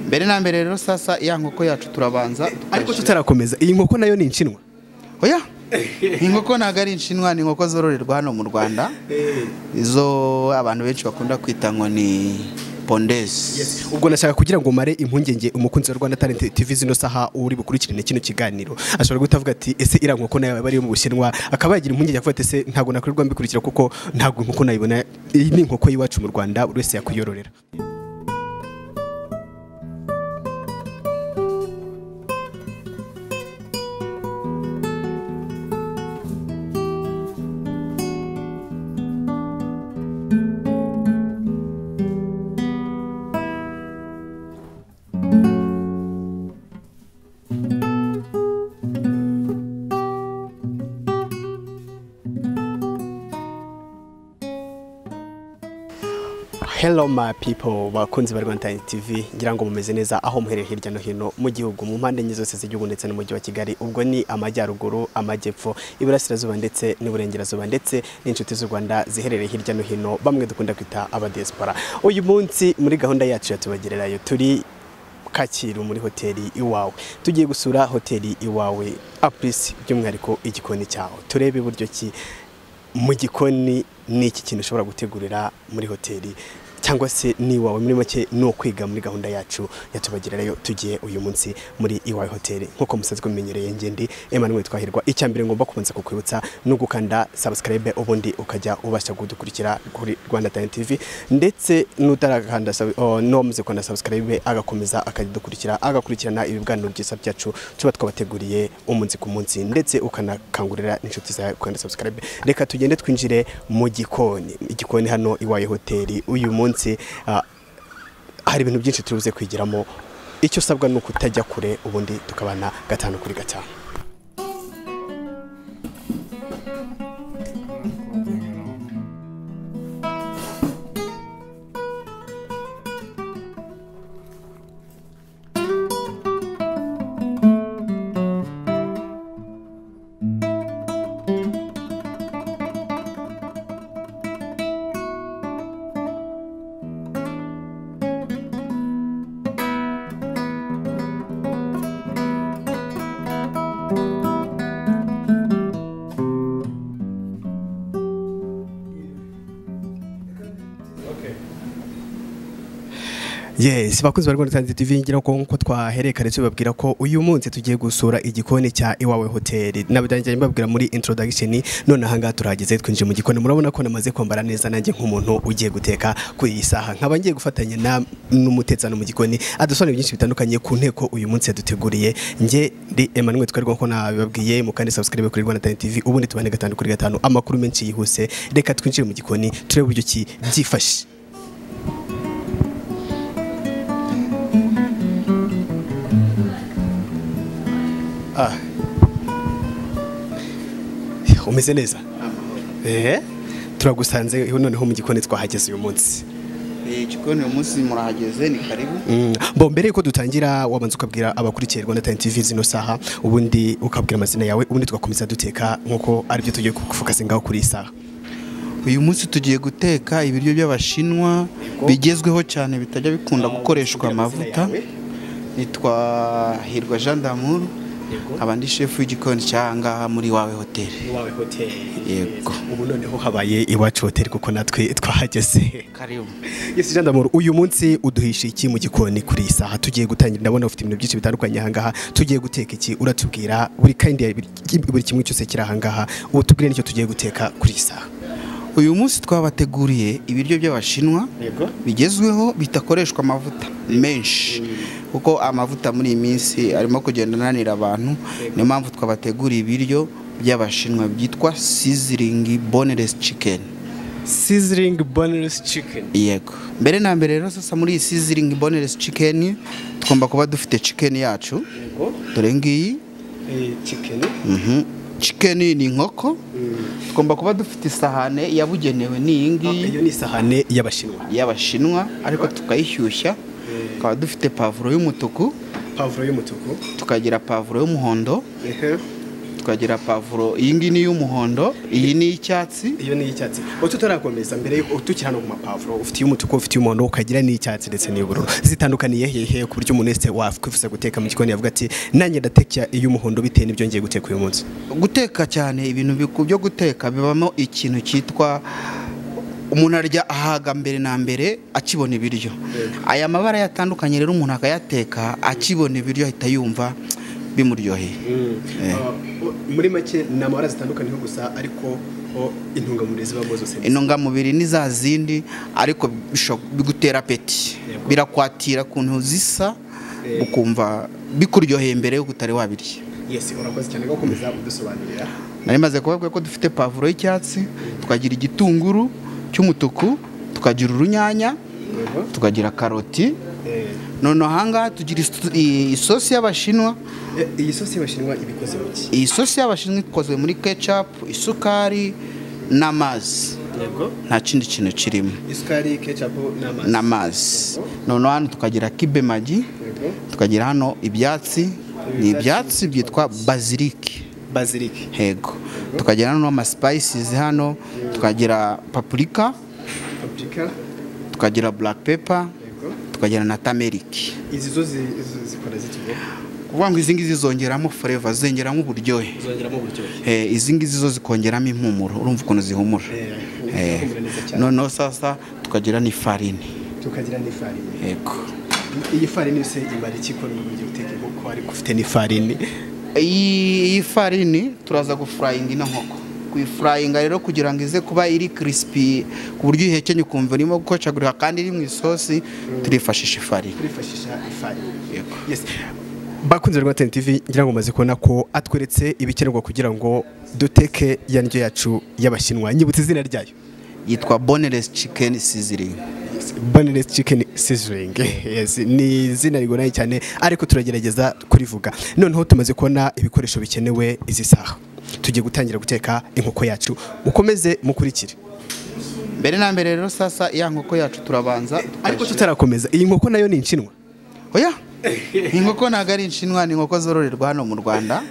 Mbere na mbere rero sasa ya nkoko yacu turabanza. Ariko tutarakomeza, iyi nkoko nayo ni inshinwa? Oya, inkoko ntabwo ari inshinwa, ni inkoko zororerwa hano mu Rwanda, izo abantu benshi bakunda kwita ngo ni pondezi. Ubwo nashaka kugira ngo mare impungenge umukunzi wa Rwanda Talent TV zino saha uri bukurikirane kino kiganiro, ashobora guhita ati ese iriya nkoko nayo bari mu Bushinwa, akaba yagira impungenge avuga ati ese ntabwo nakorerwa mbikurikira kuko ntabwo inkoko nayibona. Iyi ni inkoko y'iwacu mu Rwanda, buri wese yakuyororera. Hello my people, bakunzi ba Rwanda Talent TV, ngira ngo mumeze neza aho muherereye hirya no hino mu gihugu, mu mpande enye zose z'igihugu ndetse n'umujyi wa Kigali. Ubwo ni amajyaruguru, amajyepfo, iburasirazuba ndetse n'iburengerazuba, ndetse n'inshuti z'u Rwanda ziherereye hirya no hino, bamwe dukunda kwita aba diaspora. Uyu munsi muri gahunda yacu yatubagererayo turi Kacyiru muri hoteli Iwawe. Tugiye gusura hoteli Iwawe Apris, by'umwihariko igikoni cyaho, turebe buryo ki mu gikoni ni iki kintu ushobora gutegurira muri hoteli cyangwa se ni iwawe. Muri make no kwiga muri gahunda yacu yatubagererayo tugiye uyu munsi muri Iwawe Hotel. Nkuko musanzwe mumenyereye, ngendi Emmanuel Twahirwa. Icya mbere ngomba kubanza kukwibutsa no gukanda subscribe, ubundi ukajya ubasha kudukurikira kuri Rwanda Talent TV, ndetse n'utarakanda no muze kanda subscribe agakomeza akadukurikira, agakurikirana ibiganiro byiza byacu tuba twabateguriye umunsi ku munsi, ndetse ukanakangurira n'inshuti zawe gukanda subscribe. Reka tugende twinjire mu gikoni. Igikoni hano Iwawe Hotel uyu munsi hari ibintu byinshi turuze kwigiramo. Icyo usabwa ni ukutajya kure, ubundi tukabana 5 kuri 5. Yes, bakunzi ba Rwanda Talent TV, ngira ko nkuko twaherekare tubabwira ko uyu munsi tugiye gusura igikoni cya Iwawe Hotel. Nabidangiye mbabwira muri introduction, none aha ngaha turahageze twinjiye mu gikoni. Murabona ko namaze kwambara neza nanjye nk'umuntu ugiye guteka kuri iyi saha, nkaba ngiye gufatanya n'umutetsi mu gikoni adusobanurira byinshi bitandukanye ku nteko uyu munsi yaduteguriye. Nge ndi Emmanuel Twahirwa ko nabibabwiye, mukande subscribe kuri Rwanda Talent TV, ubundi tubane 5 kuri 5 amakuru menshi yihuse. Reka twinjire mu gikoni turebe uburyo ki byifashe. Umeze neza? Turagusanze noneho mu gikoni twahageze uyu munsi. Igikoni uyu munsi murahageze, ni karibu. Bo mbere yuko dutangira wabanza ukabwira abakurikiye Rwanda Talent TV zino saha, ubundi ukabwira amazina yawe, ubundi tugakomeza duteka nkuko aribyo tugiye kufokasingaho kuri iyi saha. Uyu munsi tugiye guteka ibiryo by'abashinwa bigezweho cyane bitajya bikunda gukoreshwa amavuta. Nitwa Hirwa Jean d'Amour, abandi chef w'igikoni cyanga muri Iwawe Hotel. Iwawe Hotel. Yego. Ubu noneho habaye Iwacu Hotel kuko natwe twahageze. Karibu. Yes, Jean d'Amour, uyu munsi uduhisha iki mu gikoni kuri iyi saha tugiye gutangira? Ndabona ufite ibintu byinshi bitandukanye aha ngaha. Tugiye guteka iki? Uratubwira buri kind, buri kimwe cyose kiri aha ngaha, utubwire nicyo tugiye guteka kuri iyi saha. Uyu munsi twabateguriye ibiryo by'abashinwa bigezweho bitakoreshwa amavuta menshi, kuko amavuta muri iyi minsi arimo kugenda ananira abantu. Niyo mpamvu twabateguriye ibiryo by'abashinwa byitwa sizzling boneless chicken. Sizzling boneless chicken. Yego. Mbere na mbere rero sasa muri iyi sizzling boneless chicken tugomba kuba dufite chicken yacu. Yego. Dore ngiyi chicken. Chicken ni inkoko. Tugomba kuba dufite isahane yabugenewe, ni iyi ngiyi. Iyo ni isahane y'abashinwa. Y'abashinwa, ariko tukayishyushya. Tukaba dufite pavuro y'umutuku. Pavuro y'umutuku. Tukagira pavuro y'umuhondo. Tukagira pavuro, iyi ngiyi ni iy'umuhondo, iyi ni iy'icyatsi. Iyo ni iy'icyatsi. Tutarakomeza mbere yuko tukiri hano ku mapavuro, ufite iy'umutuku, ufite iy'umuhondo, ukagira n'iy'icyatsi ndetse n'iy'ubururu. Zitandukaniye hehe ku buryo umuntu wese wakwifuza guteka mu gikoni yavuga ati nanjye ndatekya iy'umuhondo bitewe n'ibyo ngiye guteka uyu munsi? Guteka cyane ibintu byo guteka bibamo ikintu cyitwa umuntu arya ahaga mbere na mbere akibona ibiryo. Aya mabara yatandukanye rero umuntu akayateka akibona ibiryo ahita yumva bimuryoheye. Muri make ni amabara zitandukanye gusa, ariko intungamubiri zibamo zose. Intungamubiri ni za zindi, ariko bigutera apeti, birakwatira kuntu zisa, ukumva bikuryoheye mbere yuko utari wabirya. Yes, urakoze cyane gukomeza udusobanurira. Nari maze kubabwira ko dufite pavuro y'icyatsi, tukagira igitunguru cy'umutuku, tukagira urunyanya, tukagira karoti. Noneho ahangaha tugira isosi y'Abashinwa. Iyi sosi y'Abashinwa ibikoze mu ki? Iyi sosi y'Abashinwa ikozwe muri ketchup, isukari n'amazi. Nta kindi kintu kirimo. Isukari, ketchup n'amazi. N'amazi. Noneho hano tukagira kibe magi, tukagira hano ibyatsi, ni ibyatsi byitwa bazilike. Bazilike. Yego. Tukagira hano ama spices hano, tukagira paprika, tukagira black pepper, tukagira na turmeric. Izi zo zikora zitugo? Kuvuga ngo izi ngizi zongeramo flavor, zongeramo uburyohe. Zongeramo uburyohe. Izi ngizi zo zikongeramo impumuro, urumva ukuntu zihumura. Noneho sasa tukagira n'ifarini. Tukagira n'ifarini. Yego. Iyi farini se imara iki ko n'uburyo uteka inkoko ariko ufite n'ifarini? Iyi farini turaza gufryinga ino nkoko. Kuyifryinga rero kugira ngo ize kuba iri crispy ku buryo ihekenye ukumva irimo gukocagurika kandi iri mu isosi, turifashisha ifarini. Turifashisha ifarini. Yego. Yes. Bakunze Rwanda Talent TV, ngira ngo maze kubona ko atweretse ibikenerwa kugira ngo duteke ya ndyo yacu y'Abashinwa. Nyibutse izina ryayo. Yitwa boneless chicken sizzling. Boneless chicken sizzling. Yes, ni izina rigoranye cyane ariko turagerageza kurivuga. Noneho tumaze kubona ibikoresho bikenewe izi saha. Tugiye gutangira guteka inkoko yacu. Mukomeze mukurikire. Mbere na mbere rero sasa ya nkoko yacu turabanza. Ariko tutarakomeza, iyi nkoko nayo ni inshinwa? Oya. Inkoko ntago ari inshinwa, ni inkoko zororerwa hano mu Rwanda.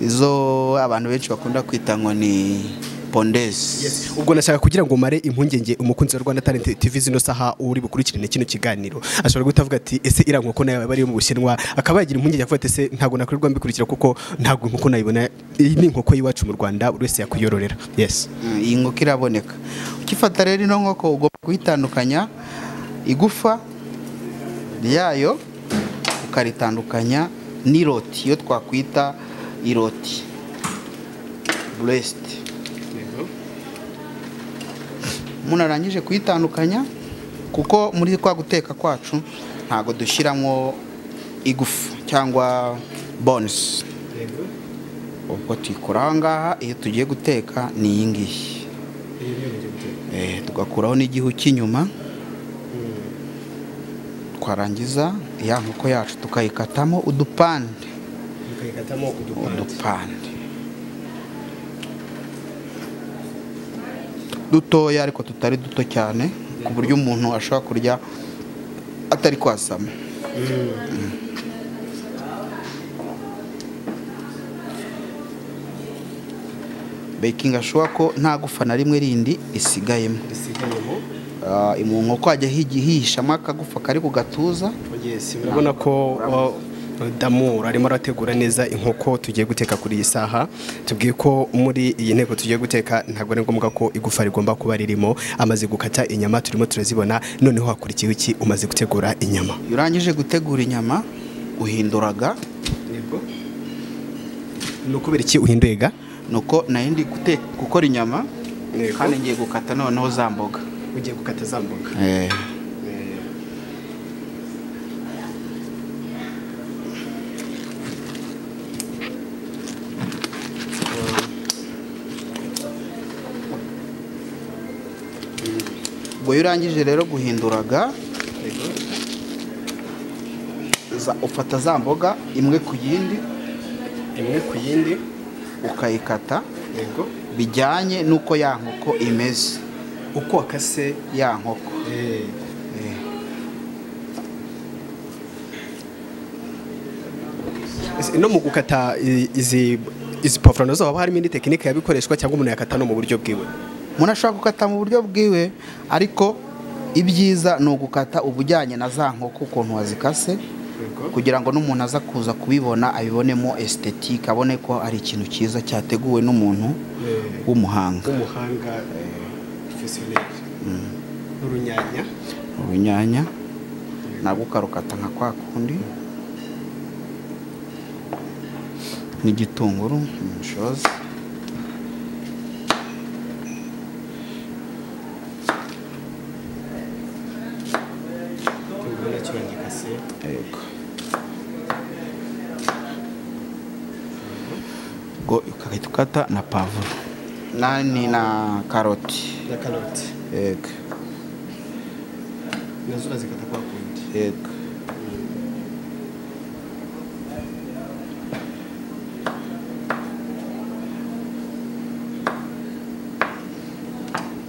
Izo abantu benshi bakunda kwita ngo ni pondezi. Yes. Ubwo nashaka kugira ngo mare impungenge umukunzi wa Rwanda Talent TV zino saha uri bukurikirane kino kiganiro. Ashobora guhita ati ese ira nkoko nayo bari mu Bushinwa, akaba yagira impungenge avuga ati ese ntago nakorerwa mbikurikira kuko ntago inkoko nayibona. Iyi ni inkoko yiwacu mu Rwanda, buri wese yakuyororera. Yes. Iyi nkoko iraboneka. Ukifata rero ino nkoko ugomba kuyitandukanya igufa ryayo ukaritandukanya n'iroti, iyo twakwita iroti breast. Umuntu arangije kuyitandukanya, kuko muri kwa guteka kwacu ntago dushyiramo igufa cyangwa bones. Ubwo tuyikura ngaha, iyo tugiye guteka ni iyi ngiyi. Tugakuraho n'igihu cy'inyuma. Twarangiza ya nkoko yacu tukayikatamo udupande. Udupande dutoya ariko tutari duto cyane ku buryo umuntu ashobora kurya atari kwasama. Baking ashobora ko nta gufa na rimwe rindi isigayemo. Mu nkoko hajya hihishamo akagufa kari ku gatuza. Yes, urabona ko Damour arimo arategura neza inkoko tugiye guteka kuri iyi saha. Tubwiye ko muri iyi nteko tugiye guteka ntabwo ari ngombwa ko igufa rigomba kuba ririmo. Amaze gukata inyama turimo turazibona, noneho hakurikiye iki? Umaze gutegura inyama. Urangije gutegura inyama uhinduraga. Yego. Nuko iki uhinduye ga? Nuko nayindi gukora inyama kandi ngiye gukata noneho za mboga. Ugiye gukata za mboga. Ubwo iyo urangije rero guhinduraga, ufata za mboga imwe ku yindi, imwe ku yindi ukayikata bijyanye nuko ya nkoko imeze, uko wakase ya nkoko. No mu gukata izi Izi pavuro nazo haba harimo indi tekinike yabikoreshwa cyangwa umuntu yakata no mu buryo bwiwe? Umuntu ashobora gukata mu buryo bwiwe, ariko ibyiza ni ugukata ubujyanye na za nkoko ukuntu wazikase, kugira ngo n'umuntu aza kuza kubibona abibonemo esthétique, abone ko ari ikintu cyiza cyateguwe n'umuntu w'umuhanga. W'umuhanga professionnel. Urunyanya. Urunyanya nabwo ukarukata nka kwa kundi, n'igitunguru umushozi. Yego. Go ukahita ukata na pavuro nani na karoti. Na karoti. Yego. Nazo urazikata kwa kundi. Yego.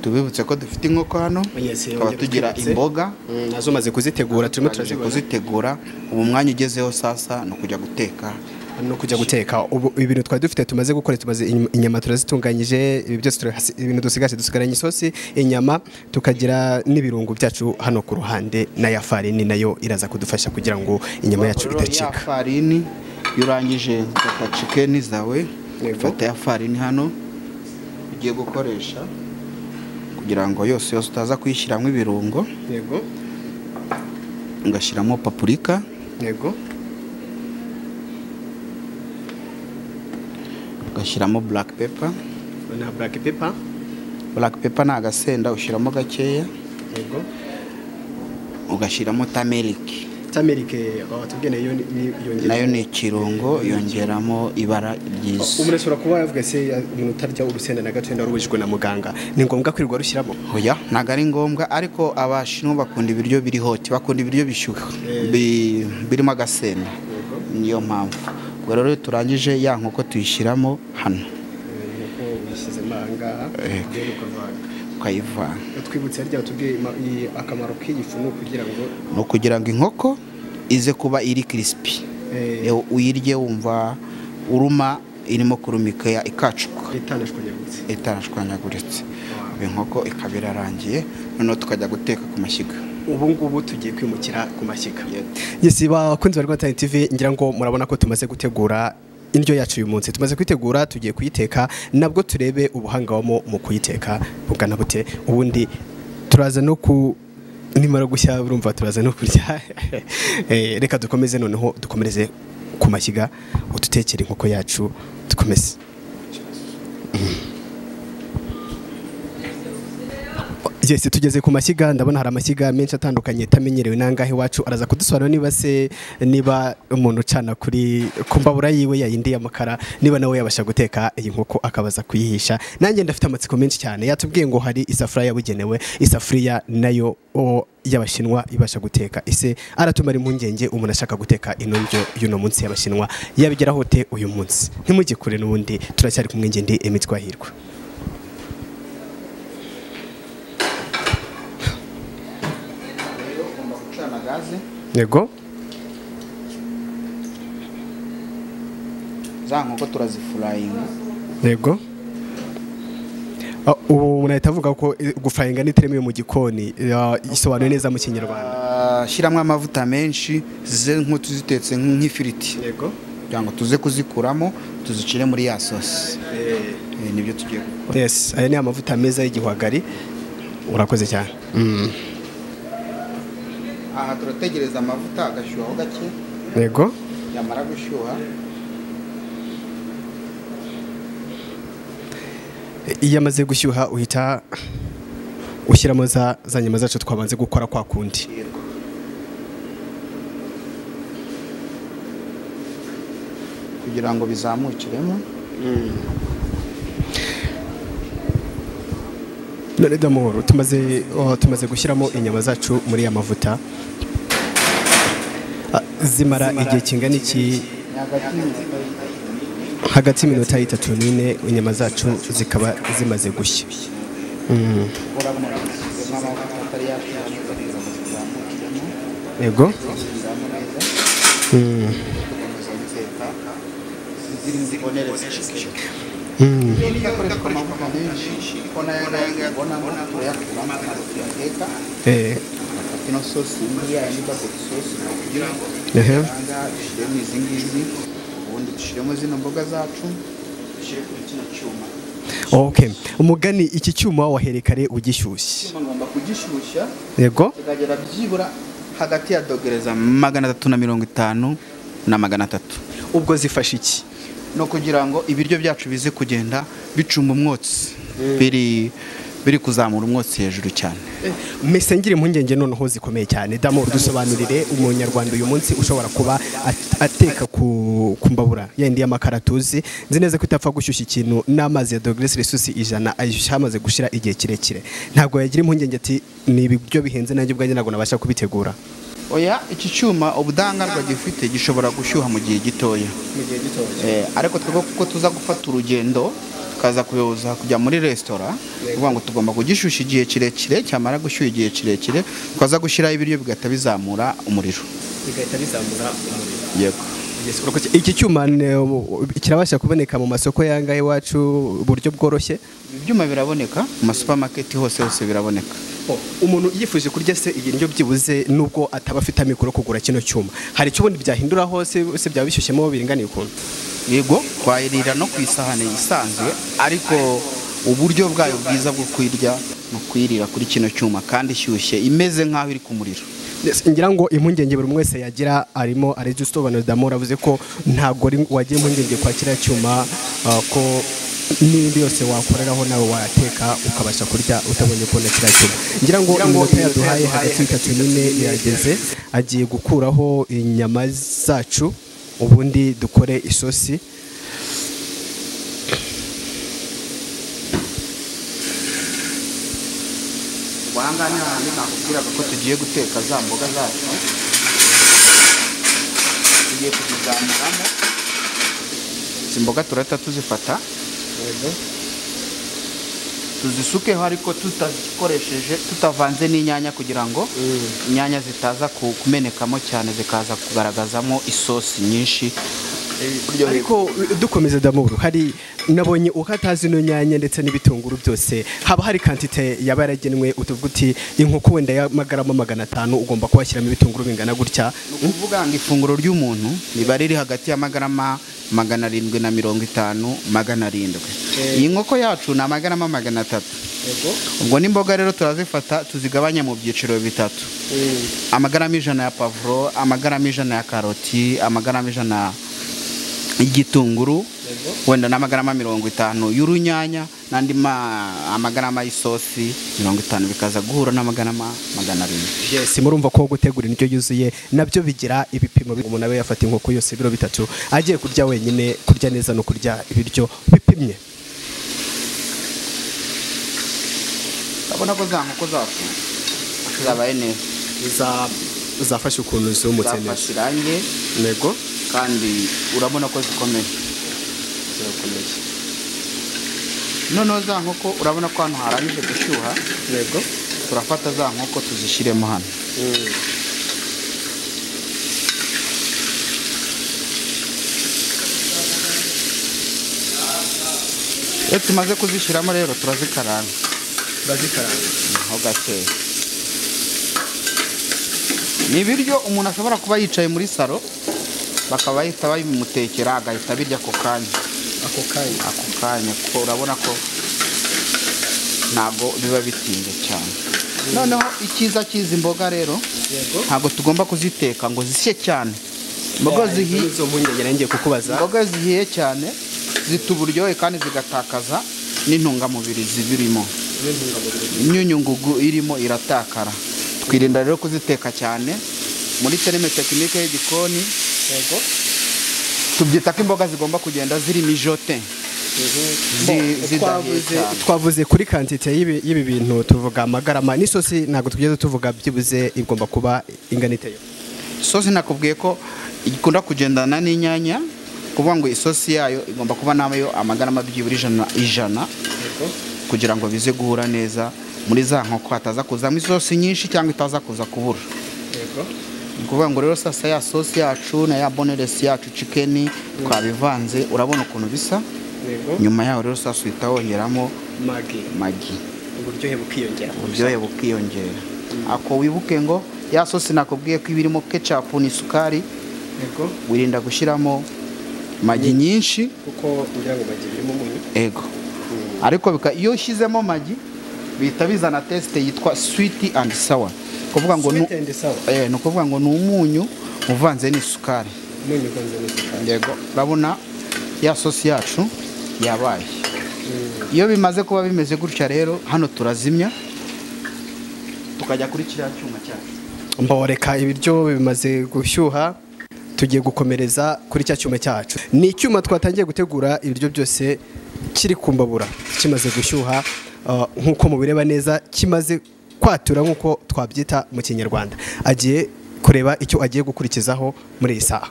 Tubibutse ko dufite inkoko hano, tukaba tugira imboga nazo maze kuzitegura, turimo turazitegura. Ubu mwanya ugezeho sasa no kujya guteka. No kujya guteka. Ubu ibintu twari dufite tumaze gukora, tumaze inyama turazitunganyije, ibi byose ibintu dusigaje dusigaranye isosi, inyama, tukagira n'ibirungo byacu hano ku ruhande, na ya farini nayo iraza kudufasha kugira ngo inyama yacu idacika. Ya farini yurangije gukata chicken zawe, fata ya farini hano ugiye gukoresha kugira ngo yose yose utaza kuyishyiramo ibirungo. Yego. Ngashyiramo paprika. Yego. Ugashyiramo black pepper. Na black pepper. Black pepper ni agasenda ushyiramo gakeya. Yego. Ugashyiramo turmeric. Turmeric watubwiye nayo yongera, nayo ni ikirungo yongeramo ibara ryiza. Umuntu ashobora kuba yavuga se umuntu utarya urusenda na gato rubujijwe na muganga, ni ngombwa kwirirwa rushyiramo? Oya, ntago ari ngombwa, ariko abashinwa bakunda ibiryo biri hot, bakunda ibiryo bishyuha birimo agasenda, niyo mpamvu. Ubwo rero turangije ya nkoko tuyishyiramo hano. Ukayivanga. Twibutse harya tubwiye akamaro k'iyi fu ni ukugira ngo inkoko ize kuba iri crispy, uyirye wumva uruma irimo kurumika ikacuka itanashwanyaguritse. Inkoko ikaba irarangiye, noneho tukajya guteka ku mashyiga. Ubu ngubu tugiye kwimukira ku mashyiga. Yes, bakunzi ba Rwanda TV, ngira ngo murabona ko tumaze gutegura indyo yacu uyu munsi. Tumaze kwitegura, tugiye kuyiteka, nabwo turebe ubuhanga wamo mu kuyiteka bugana bute. Ubundi turaza no ku nimara gushya urumva turaza no kurya. Reka dukomeze noneho dukomereze ku mashyiga, udutekere inkoko yacu dukomeze. Yes, tugeze ku mashyiga, ndabona hari amashyiga menshi atandukanye tamenyerewe nangahe wacu araza kudusobanura niba se niba umuntu ucana kuri kumbabura yiwe yayindi y'amakara niba nawe yabasha guteka iyi nkoko akabaza kuyihisha. Nanjye ndafite amatsiko menshi cyane. Yatubwiye ngo hari isafuriya yabugenewe, isafuriya nayo y'abashinwa ibasha guteka. Ese aratumara impungenge umuntu ashaka guteka ino ndyo y'uno munsi y'abashinwa yabigeraho te uyu munsi? Ntimujye kure, n'ubundi turacyari kumwe nge ndi Emmy Twahirwa. Yego. Za nkoko turazifurayinga. Yego. Ubu umuntu avuga ko gufurayinga ni terme yo mu gikoni, isobanuye neza mu Kinyarwanda. Shyiramo amavuta menshi zize nk'utuzitetse nk'ifiriti. Yego. Kugira ngo tuze kuzikuramo tuzicire muri ya sauce. Nibyo tugiye gukora. Yes, aya ni amavuta meza y'igihwagari. Urakoze cyane. Aha turategereza amavuta agashyuhaho gake. Yego. Yamara gushyuha, iyo amaze gushyuha uhita ushyiramo za nyama zacu twabanze gukora kwa kundi. Kugira ngo bizamukiremo. None Damoro, tumaze gushyiramo inyama zacu muri ya mavuta, zimara igihe kingana iki? Hagati y'iminota 3 n'4 inyama zacu zikaba zimaze gushya. Yego. ziri bubonere idakoreshwa amavuta menshi, kuko nayo ubonamo turayakuramo ntabwo tuyateka. Ino sosi ngiya ni barbecue sauce kugira ngo dushyiremo izi ngizi, ubundi dushyiremo zino mboga zacu, dushyire kuri kino cyuma. Okay, umugani iki cyuma wahereye kare ugishyushye. Ngomba kugishyushya. Yego. Kikagera byibura hagati ya dogereza 350 na 300. Ubwo zifasha iki? No kugira ngo ibiryo byacu bize kugenda bicumba umwotsi, biri kuzamura umwotsi hejuru cyane. Mese ngira impungenge noneho zikomeye cyane. Damo, dusobanurire umunyarwanda uyu munsi ushobora kuba ateka ku mbabura yandi y'amakara tuzi, nzi neza ko itapfa gushyushya ikintu n'amazi ya dogere Celsius 100 ayishyushya hamaze gushira igihe kirekire, ntabwo yagira impungenge ati ni ibiryo bihenze nanjye ubwanjye ntabwo nabasha kubitegura? Oya, iki cyuma ubudahangarwa gifite gishobora gushyuha mu gihe gitoya. Ariko twebwe kuko tuza gufata urugendo tukaza kuyoza kujya muri restaurant, kuvuga ngo tugomba kugishyushya igihe kirekire, cyamara gushyuha igihe kirekire tukaza gushyiraho ibiryo bigahita bizamura umuriro. Bigahita bizamura umuriro. Yego. Iki cyuma kirabasha kuboneka mu masoko yangahe iwacu buryo bworoshye? Ibyuma biraboneka mu masupermarket hose hose biraboneka. Umuntu yifuje kurya se ibiryo byibuze nubwo ataba afite amikoro kugura kino cyuma, hari icyo ubundi byahindura hose se byaba bishyushyemo biringaniye ukuntu? Yego, twayirira no ku isahane isanzwe, ariko uburyo bwayo bwiza bwo kuyirya no kuyirira kuri kino cyuma kandi ishyushye imeze nkaho iri ku muriro. Ngira ngo impungenge buri wese yagira arimo aridusobanura. Damo avuze ko ntago wagira impungenge kwa kiriya cyuma, ko n'ibindi yose wakoreraho nawe wateka ukabasha kurya utabonye kubona kiriya cyuma. Ngira ngo iminota yaduhaye hagati y'itatu n'ine irageze, agiye gukuraho inyama zacu ubundi dukore isosi. Ahangaha ni hahandi nakubwiraga ko tugiye guteka za mboga zacu, tugiye kuzizamuramo. Izi mboga turahita tuzifata tuzisukeho, ariko tutazikoresheje tutavanze n'inyanya kugira ngo inyanya zitaza kumenekamo cyane zikaza kugaragazamo isosi nyinshi. Ariko dukomeze Damuru, hari nabonye ukatazi ino nyanya ndetse n'ibitunguru byose, haba hari kantite yaba yaragenwe utuvuga uti inkoko wenda y'amagarama 500 ugomba kuhashyiramo ibitunguru bingana gutya? Ni ukuvuga ngo ifunguro ry'umuntu riba riri hagati y'amagarama 750 700. Iyi nkoko yacu ni amagarama 300. Ubwo n'imboga rero turazifata tuzigabanya mu byiciro bitatu: amagarama 100 ya pavuro, amagarama 100 ya karoti, amagarama 100 igitunguru, wenda n'amagarama 50 y'urunyanya, n'andi amagarama y'isosi 50, bikaza guhura n'amagarama 700. Yes, murumva ko gutegura indyo yuzuye nabyo bigira ibipimo. Umuntu abe yafata inkoko yose ibiro 3 agiye kurya wenyine, kurya neza no kurya ibiryo bipimye. Urabona ko za nkoko zacu zabaye neza, zafashe ukuntu zumutse neza, zafashe irange. Yego, kandi urabona ko zikomeye, zirakomeye. Noneho za nkoko urabona ko hano harangije gushyuha. Yego, turafata za nkoko tuzishyiremo hano. Iyo tumaze kuzishyiramo rero turazikaranga. Turazikaranga ho gakeya. Ni ibiryo umuntu ashobora kuba yicaye muri salo bakaba bahita babimutekera agahita abirya ako kanya. Ako kanya. Ako kanya, kuko urabona ko ntabwo biba bitinze cyane. Noneho icyiza cy'izi mboga rero, ntabwo tugomba kuziteka ngo zishye cyane. Imboga zihiye, izo mpungenge ngiye kukubaza. Imboga zihiye cyane zita uburyohe kandi zigatakaza n'intungamubiri zibirimo. Imyunyungugu irimo iratakara. Twirinda rero kuziteka cyane. Muri terme technique y'igikoni, tubyita ko imboga zigomba kugenda ziri mijote. Twavuze kuri kantite y'ibi bintu, tuvuga amagarama n'isosi, ntabwo tugeze tuvuga byibuze igomba kuba ingana ite. Isosi nakubwiye ko ikunda kugendana n'inyanya, kuvuga ngo isosi yayo igomba kuba nayo amagarama byibura 100 kugira ngo bize guhura neza muri za nkoko, hataza kuzamo isosi nyinshi cyangwa itaza kuza kubura. Ni ukuvuga ngo rero sasa ya sosi yacu na ya boneless yacu chicken twabivanze, urabona ukuntu bisa. Nyuma yaho rero sasa uhita wongeramo magi, uburyohe bukiyongera. Uburyohe bukiyongera. Ako wibuke ngo ya sosi nakubwiye ko ibirimo ketchup n'isukari. Yego. Wirinda gushyiramo magi nyinshi kuko ngira ngo magi birimo umunyu. Ego. Ariko iyo ushyizemo magi bihita bizana teste yitwa sweet and sour. Kuvuga ngo sweet and sour. No kuvuga ngo ni umunyu uvanze n'isukari. Umunyu uvanze n'isukari. Yego. Urabona ya sosi yacu yabaye. Iyo bimaze kuba bimeze gutya rero hano turazimya tukajya kuri kiriya cyuma cyacu. Mboreka ibiryo bimaze gushyuha, tugiye gukomereza kuri cya cyuma cyacu. Ni icyuma twatangiye gutegura ibiryo byose kiri kumbabura, kimaze gushyuha nkuko mubireba neza, kimaze kwatura nkuko twabyita mu Kinyarwanda. Agiye kureba icyo agiye gukurikizaho muri iyi saha.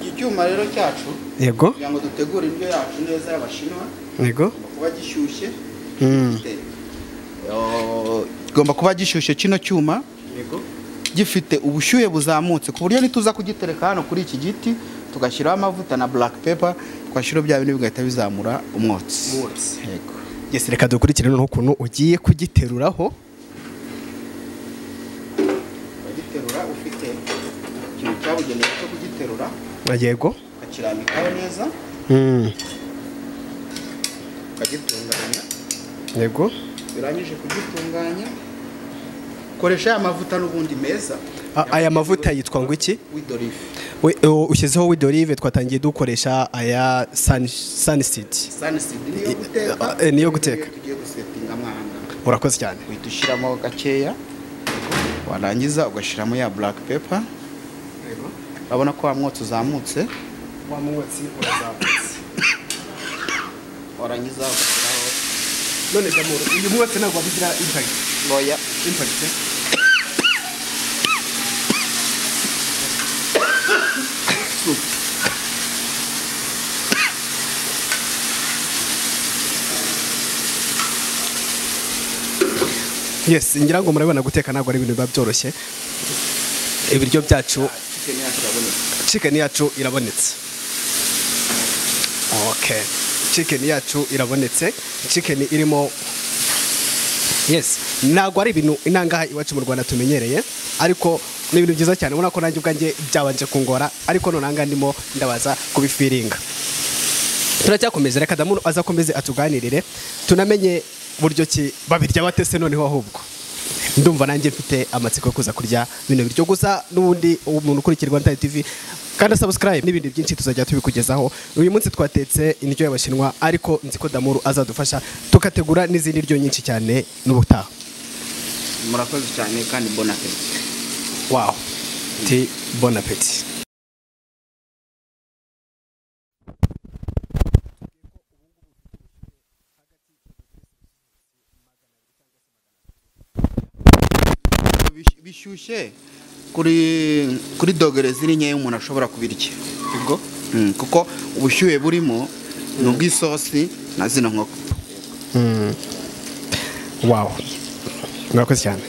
Iki cyuma rero cyacu, yego, kugira ngo dutegure indyo yacu neza y'Abashinwa, yego, kuba gishyushye. Igomba kuba gishyushye kino cyuma, yego, gifite ubushyuhe buzamutse ku buryo nituza kugitereka hano kuri iki giti tugashyiraho amavuta na black pepper, twashyiraho bya bintu bigahita bizamura umwotsi. Yego. Yes, reka dukurikire noneho ukuntu ugiye kugiteruraho. Ugiterura ufite ikintu cyabugenewe cyo kugiterura. Yego. Ukakirambikaho neza. Ukagitunganya. Yego. Birangije kugitunganya, koresha aya mavuta n'ubundi meza. Aya mavuta yitwa ngo iki? Huile d'olive. Ushyizeho huile d'olive, twatangiye dukoresha aya sunseed. Sunseed niyo guteka. Niyo guteka. Tugiye gusetinga mwahanga. Urakoze cyane. Uhita ushyiramo gakeya, warangiza ugashyiramo ya black pepper. Yego. Urabona ko wa mwotsi uzamutse. Wa mwotsi urazamutse. Warangiza ugashyiraho. None Damuru, uyu mwotsi ntabwo wabigira impact. Oya, impact. Yes, ngira ngo murabona guteka ntabwo ari ibintu biba byoroshye. Ibiryo byacu, chicken yacu irabonetse. Okay. Chicken yacu irabonetse. Chicken irimo, yes, ntabwo ari ibintu inangaha iwacu mu Rwanda tumenyereye, ariko ni ibintu byiza cyane. Ubona ko nanjye ubwanjye byabanje kungora, ariko none anga ndimo ndabaza kubifiringa. Turacyakomeza, reka Damuru azakomeze atuganirire, tunamenye buryo ki babirya batese noneho. Ahubwo ndumva nanjye mfite amatsiko yo kuza kurya bino biryo. Gusa n'ubundi umuntu ukurikira Rwanda TV kandi subscribe n'ibindi byinshi tuzajya tubikugezaho. Uyu munsi twatetse indyo y'Abashinwa, ariko nzi ko Damuru azadufasha tukategura n'izindi ndyo nyinshi cyane n'ubutaha. Murakoze cyane kandi bon appétit. Wow. Ti bon appétit. Bishyushye kuri dogere ziri nkeya umuntu ashobora kubirya. Yego. Kuko ubushyuhe burimo ni ubw'isosi na zino nkoko. Wow. Murakoze cyane.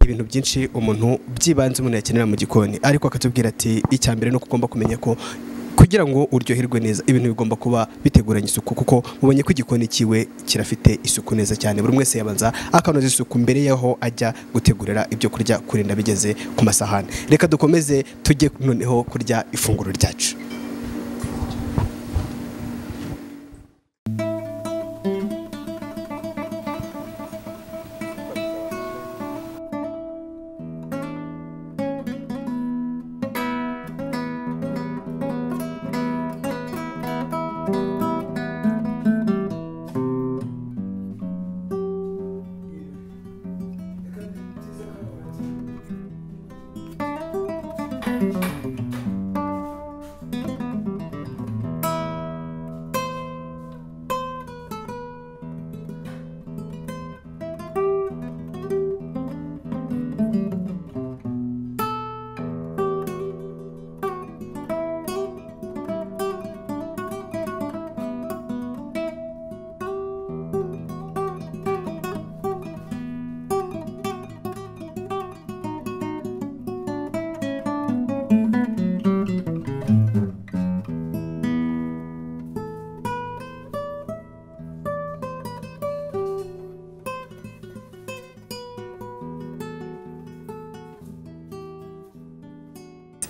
ibintu byinshi umuntu byibanze umuntu yakenera mu gikoni, ariko akatubwira ati icya mbere nuko ugomba kumenya ko kugira ngo uryoherwe neza ibintu bigomba kuba biteguranye isuku, kuko mubonye ko igikoni kiwe kirafite isuku neza cyane. Buri wese yabanza akanoza isuku mbere yaho ajya gutegurira ibyo kurya kurinda bigeze ku masahani. Reka dukomeze tujye noneho kurya ifunguro ryacu.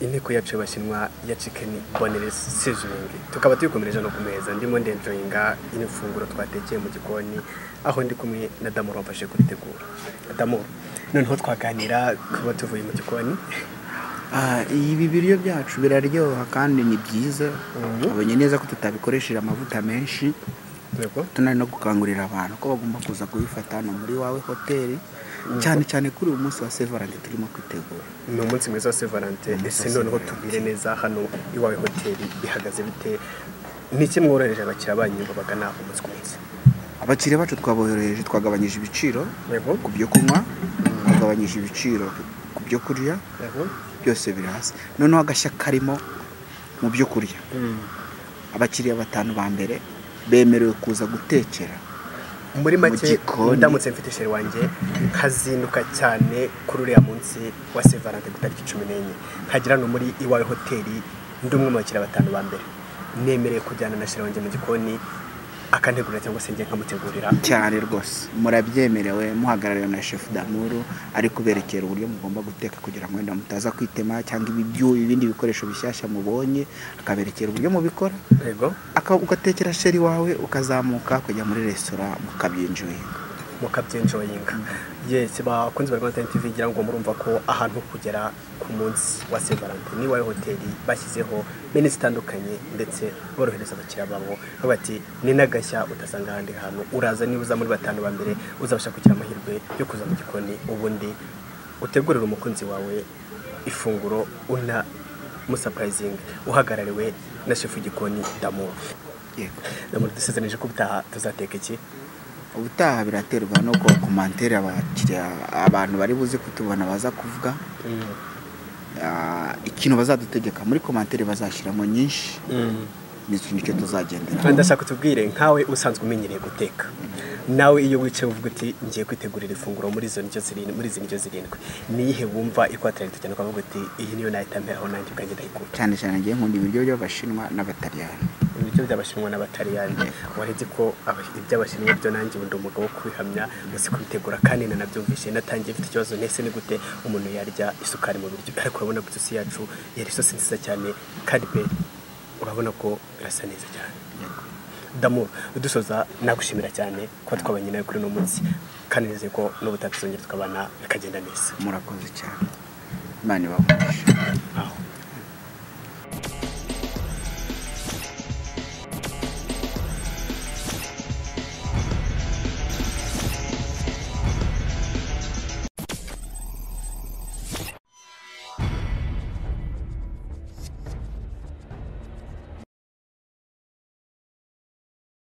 Inteko yacu y'Abashinwa ya chicken boneless seasoning tukaba tuyikomereje no ku meza. Ndimo ndenjoyinga ino funguro twatekeye mu gikoni, aho ndi kumwe na Damoro wamfashe kuritegura. Damoro, noneho twaganira kuba tuvuye mu gikoni. Ibi biryo byacu biraryoha kandi ni byiza. Abonye neza ko tutabikoresheje amavuta menshi. Tunari no gukangurira abantu ko bagomba kuza kubifata hano muri Wawe Hoteli, cyane cyane kuri uyu munsi wa Saint Valentin turimo kwitegura. Ni umunsi mwiza wa Saint Valentin. Ese noneho tubwire neza hano iwawe hoteli bihagaze bite? Ni iki mworohereje abakiriya banyu babagana umunsi ku munsi? Abakiriya bacu twaborohereje, twagabanyije ibiciro ku byo kunywa, twagabanyije ibiciro ku byo kurya, byose biri hasi. Noneho agashya karimo mu byo kurya, abakiriya batanu ba mbere bemerewe kuza gutekera muri make. Ndamutse mfite chéri wanjye nkazinduka cyane kuri uriya munsi wa Saint Valentin ku tariki 14, nkagira no muri Iwawe Hoteli ndi umwe mu bakiriya batanu ba mbere, nemereye kujyana na chéri wanjye mu gikoni akantegurira cyangwa se njye nkamutegurira. Cyane rwose murabyemerewe, muhagarariwe na Chef Damuru ari kuberekera uburyo mugomba guteka kugira ngo wenda mutaza kwitema cyangwa ibibyu ibindi bikoresho bishyashya mubonye, akaberekera uburyo mubikora. Yego, ugatekera chéri wawe ukazamuka kujya muri restaurant mukabyinjoyinga. Yes, bakunzi ba Rwanda TV, ngira ngo murumva ko ahantu kugera ku munsi wa Saint Valentin ni Iwawe Hoteli bashyizeho menu zitandukanye ndetse borohereza abakiriya babo, bati ni nagashya utasanga ahandi hantu. Uraza niba uza muri batanu ba mbere uzabasha kugira amahirwe yo kuza mu gikoni, ubundi utegurira umukunzi wawe ifunguro una musurprising uhagarariwe na chef w'igikoni Damoro. Yego, Damoro, dusezeranije ko ubutaha tuzateka iki? Ubutaha biraterwa nuko komantere abakiriya abantu bari buze kutubona baza kuvuga ikintu bazadutegeka muri komantere bazashyiramo nyinshi, nicyo tuzagendera. Ndashaka kutubwire nkawe usanzwe umenyereye guteka, nawe iyo wicaye uvuga uti ngiye kwitegurira ifunguro muri izo ndyo zirindwi, muri izi ndyo zirindwi niyihe wumva ikwatiranye cyane ukavuga uti iyi niyo nahita mperaho nanjye ubwanjye ndayikunda? Cyane cyane ngiye nkunda ibiryo by'Abashinwa n'Abataliyani. Ibiryo by'Abashinwa n'Abataliyani, waretse ko iby'Abashinwa byo nanjye undi umugabo wo kubihamya uzi kubitegura kandi nanabyumvishe. Natangiye mfite ikibazo, nese ni gute umuntu yarya isukari mu biryo? Ariko urabona ko isosi yacu yari isosi nziza cyane kandi pe urabona ko birasa neza cyane. Damoro, dusoza nagushimira cyane kuba twabanye nawe kuri uno munsi, kandi nizeye ko n'ubutaha tuzongera tukabana bikagenda neza. Murakoze cyane, Imana ibahe umugisha. Aho.